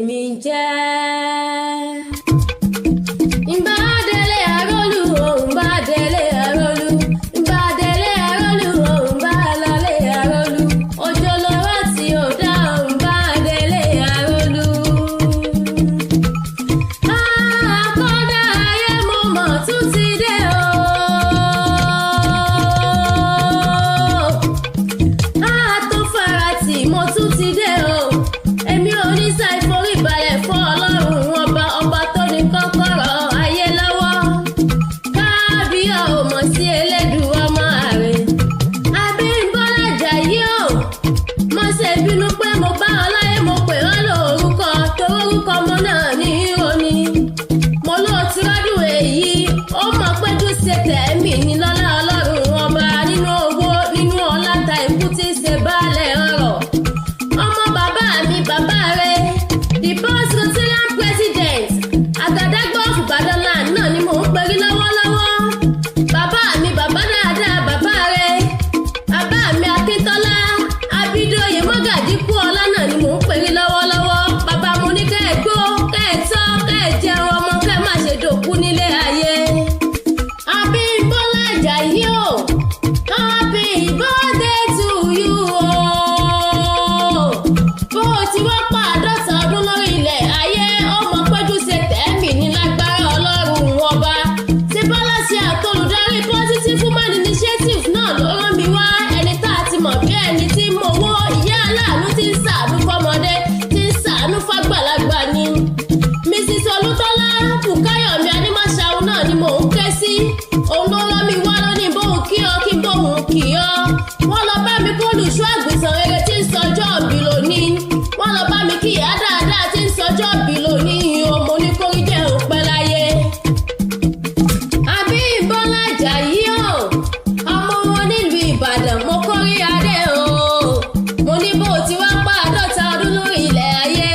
Lèmi jẹ́. Ǹbá délé Arólú, ǹbá délé Arólú, ǹbá délé Arólú, ǹbá lọlé Arólú. Òjò lọ́rọ̀ tí ò dá, ǹbá délé Arólú. Àkọ́dá ayé, mo mọ̀ tún ti dé o. Àtúnfaratì, mo tún ti dé o. Èmi ò ní sáì forí balẹ̀ fún Ọlọ́run ọba, ọba tó ní kọ́kọ́rọ́ ayé lọ́wọ́. Kábíyà ò mọ̀ sí Elédùn ọmọ ààrẹ. Abímbọ́lá Jàyí o. Mo ṣe bínú pé mo bá ọ láyé, mo pè ọ́ lórúkọ, torórúkọ ọmọ náà ní ìròní. Mo ló ti rọ́dún èyí, ó mọ̀ péjú ṣe tẹ̀mí ní lọ́lá Ọlọ́run ọba, nínú owó, nínú ọlá ta ikú tí ń ṣe baálẹ̀ ọ̀rọ̀. Ọmọ bàbá mi, bàbá rẹ̀, the boss Rotarian president Àgàdàgbà of Ìbàdàn land náà ni mò ń perí lọ́wọ́lọ́wọ́. Bàbá mi, bàbá dáadáa, bàbá rẹ̀, bàbá mi Akíntọ́lá Abídóyè Mọ́gàjí kú ọlá náà ni mò ń perí lọ́wọ́lọ́wọ́. Bàbá, mo ní kẹ́ ẹ gbó, kẹ́ ẹ tọ́, kẹ́ ẹ jẹun ọmọ, kẹ́ ẹ má ṣe dòkú nílé ayé. Abímbọ́lá Àjàyí o, happy birthday to you o. Bó o ti wá pa 50 ọdún lórí ilẹ̀ ayé, ó mọ péjú ṣe tẹ̀mí ní lágbára Ọlọ́run ọba. Ṣé Bọ́lá ṣe àtolùdarí Positive Woman Initiative náà ló rán mi wá, ẹni tá a ti mọ̀ bí ẹni tí mo wó ìyá aláàánú, tí ń ṣàánú fọmọdé, tí ń ṣàánú fàgbàlagbà ni. Mrs Olútọ́lá Bùkáyọ̀mí Anímáṣáun náà ni mò ń ké sí. Òun ló rán mi wá, lónìí bóun kí ọ, kí bóun kì ọ. Wọ́n lọ bá mi kó olùṣọ́ àgùntàn rere tí ń sọjọ́ òbí lónìí. Wọ́n lọ bá mi kí ìyá dáadáa tí ń sọjọ́ òbí lónìí o. Mo ní kórí jẹ́ òpẹ́ láyé. Abímbọ́lá Àjàyí o, ọmọ wọn nílùú Ìbàdàn, mo kórí adé o. Mo ní bó ti wá pa 50 ọdún lórí ilẹ̀ ayé,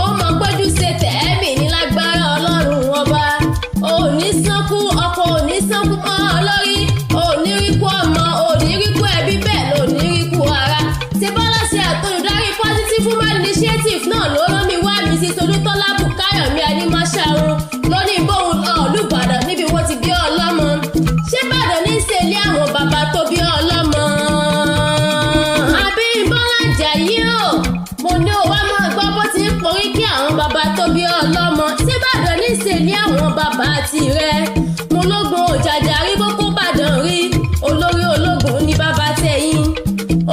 ó mọ péjú ṣe tẹ̀mí ní lágbára Ọlọ́run ọba. Ò ní sánkú, ọkọ ò ní sánkú mọ́ ọ lórí, ò ní rí kú ọmọ, ò ní rí kú ẹbí, bẹ́ẹ̀ ló ní rí kú ara. Ṣé Bọ́lá ṣe àtolùdarí Positive Woman Initiative náà ló rán mi wá. Mrs Olútọ́lá Bùkáyọ̀mí Anímáṣáun lónìí bóun Olùbàdàn níbi wọ́n ti bí ọlọ́mọ. Ṣé Ìbàdàn ní í ṣe ilé àwọn bàbá tó bí ọlọ́mọ? Abímbọ́lá Àjàyí o, mo ní o wá máa gbọ́ bó ti ń porí kí àwọn bàbá tó bí ọlọ́mọ. Ṣé Ìbàdàn ní í ṣe ilé àwọn bàbá tirẹ̀? Mo lógun òjàjà rí kókó Bàdàn rí, olórí ológun ní bàbá tẹ̀yìn.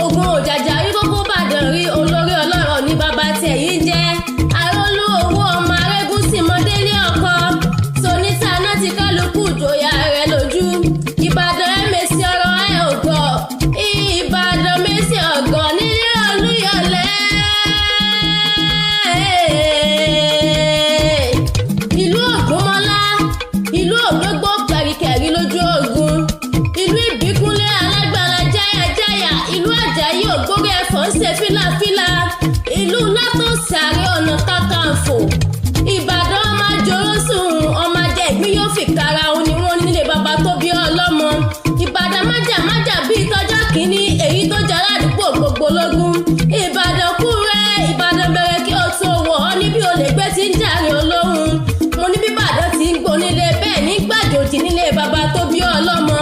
Ogun òjàjà rí kókó Bàdàn rí, olórí ọlọ́rọ̀ ní bàbá tẹ̀yìn jẹ́. Arólú owó ọmọ arégúnsì mọ́délé ọkọ tonítà náà ti kálukú ìjòyà rẹ̀ lójú. Ìbàdàn ẹ̀mẹ̀sì ọ̀rọ̀ ẹ̀ ògọ̀, Ìbàdàn mẹ́sì ọ̀gọ̀ nílé Olúyọ̀lé. Ìlú Ògúnmọ́lá, ìlú Ògbógbó kẹ̀ríkẹ̀rí lójú ogun, ìlú Ìbíkúnlé alágbára jáyàjáyà, ìlú Àjàyí ògbórí ẹ̀fọ́ ń ṣe fílàfílà, ìlú Látòsí Ààrẹ Ọ̀nà Kakanfò. Ìbàdàn ọmọ àjòrò sùn, ọmọ ajá ìgbín yóò fi kára òun ni wọ́n nílé bàbá tó bí ọlọ́mọ. Ìbàdàn májàmájà bíi tọjọ́ kìíní, èyí tó jẹ́ aládùúgbò gbogbo lógún. Ìbàdàn kú rẹ̀, Ìbàdàn bẹ̀rẹ̀ kí o tó wọ̀ ọ́ níbi olè gbé tí ń jàre olóhùn. Mo ní bí Ìbàdàn ti ń gbónílé bẹ́ẹ̀ ní gbàjòjì nílé bàbá tó bí ọlọ́mọ.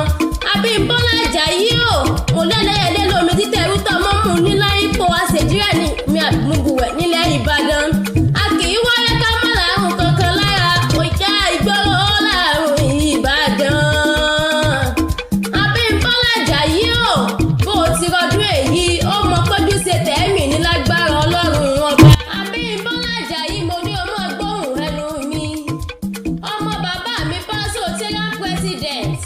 Abímbọ́lá Àjàyí o, mo lẹ́lẹ́yẹlé lómi títẹ̀rú tọmọ mú nílá ipò àṣejírẹ́ ní mi àmúbùwẹ̀ nílẹ̀ Ìbàdàn. A kì í wáyé ká má làárùn kankan lára, òjá ìgboro láàrùn Ìbàdàn. Abímbọ́lá Àjàyí o, bó o ti rọdún èyí, ó mọ péjú ṣe tẹ̀mí ní lágbára Ọlọ́run ọba. Abímbọ́lá Àjàyí, mo ní o máa gbóhùn ẹnu mi. Ọmọ bàbá mi pásò tẹ́lá president.